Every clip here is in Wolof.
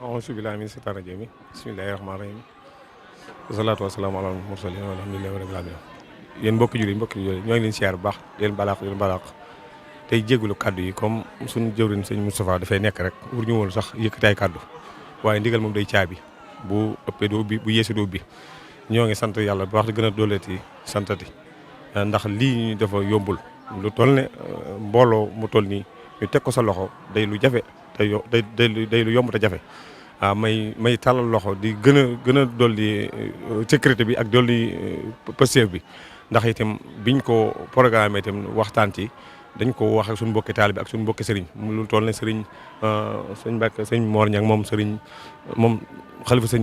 auzu billaahi mina shaytaani rajiim bismillaahi rahmaani rahiim wasalaatu wasalaamu alal mursaliin walhamdulillaahi rabbil aalamiin yéen mbokki jullit ñoo ngi leen siyaar bu baax di leen balaax tey jégalu kaddu yi comme suñu jëwriñ sëñ Moustapha dafay nekk rek wur ñu woon sax yëkkati ay kaddu waaye ndigal moom day caabi bu ëppee du ubbi bu yeesee du ubbi ñoo ngi sant yàlla bu baax di gën a dooleeti santati ndax lii ñu dafa yombul lu toll ne mbooloo mu toll nii ñu teg ko sa loxo day lu jafe te day lu yomb te jafe may tàllal loxo di gën a dolli sécurité bi ak dolli pëstéef bi ndax itam biñ ko programmé itam waxtaan ci dañ ko wax ak suñu mbokki taalibe ak suñu mbokki sëriñ lu toll ne sëriñ sëñ Mbàkke sëñ Mor Ñang moom sëriñ moom xalifa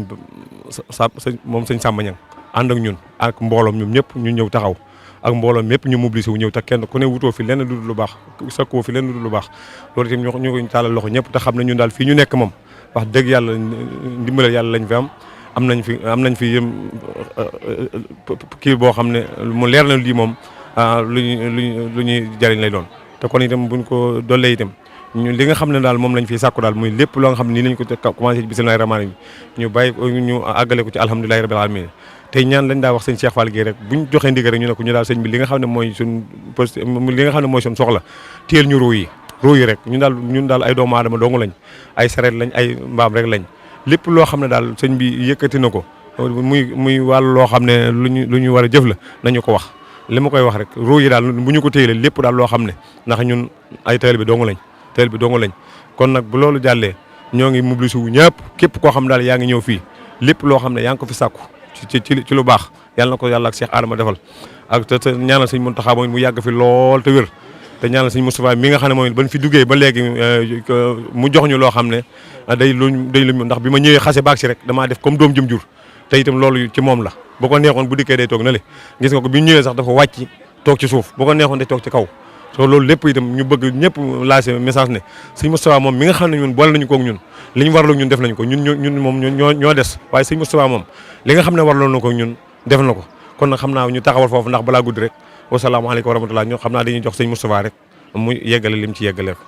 moom sëñ Samba Ñang ànd ak ñun ak mbooloom ñoom ñëpp ñu ñëw taxaw ak mbooloom mépp ñu mobilisé wu ñëw te kenn ku ne wutoo fi lenn lu baax sakkoo fi lenn lu baax loolu itam ñu ko tàllal loxo ñëpp te xam ne ñun daal fii ñu nekk moom wax dëgg yàlla ndimbalal yàlla lañ fi am nañ fi yëm kii boo xam ne mu leer na lii moom lu ñuy jariñ lay doon te kon itam buñ ko dollee itam ñu li nga xam ne daal moom lañ fiy sàkku daal muy lépp loo nga xam ne nii lañ ko commencé ci bismillaahi rahmaani rahiim ñu bàyyi ñu àggale ko ci alhamdulillahi rabbil aalamiin tey ñaan lañ daa wax sëñ Cheikh Fall Guèye rek buñ joxee ndigal rek ñu ne ko ñu daal sëñ bi li nga xam ne mooy suñ soxla téel ñu ruu yi rek ñun daal ay doomu aadama dongu lañ ay sareet lañ ay mbaam rek lañ lépp loo xam ne daal sëñ bi yëkkati na ko muy wàllu loo xam ne lu ñu war a jëf la nañu ko wax li ma koy wax rek ruu yi daal bu ñu ko téyelee lépp daal loo xam ne ndax ñun ay taalibe bi dongu lañ kon nag bu loolu jàllee ñoo ngi mobilisé wu ñëpp képp koo xam ne daal yaa ngi ñëw fii lépp loo xam ne yaa ngi ko fi sàkku ci lu baax yàlla na ko yàlla ak Cheikh Adama defal ak te ñaanal sëñ Mountakha moom mu yàgg fi lool te wér te ñaanal sëñ Moustapha mi nga xam ne moom ban fi duggee ba léegi mu jox ñu loo xam ne day lu ndax bi ma ñëwee xase baag si rek damaa def comme doom jëm jur te itam loolu ci moom la bu ko neexoon bu dikkee day toog na le gis nga ko bi ñu ñëwee sax dafa wàcc toog ci suuf bu ko neexoon day toog ci kaw so loolu lépp itam ñu bëgg ñëpp lancé message ne sëñ Moustapha moom mi nga xam ne ñun boole nañu koog ñun li ñu warloo ñun def nañu ko ñun moom ñoo des waaye sëñ Moustapha moom li nga xam ne warloo na ko ñun def na ko kon nag xam naa ñu taxawal foofu ndax balaa guddi rek wasalaamaaleykum wa rahmatulah ñoo xam naa dañuy jox sëñ Moustapha rek mu yeggale lim ci yeggale ko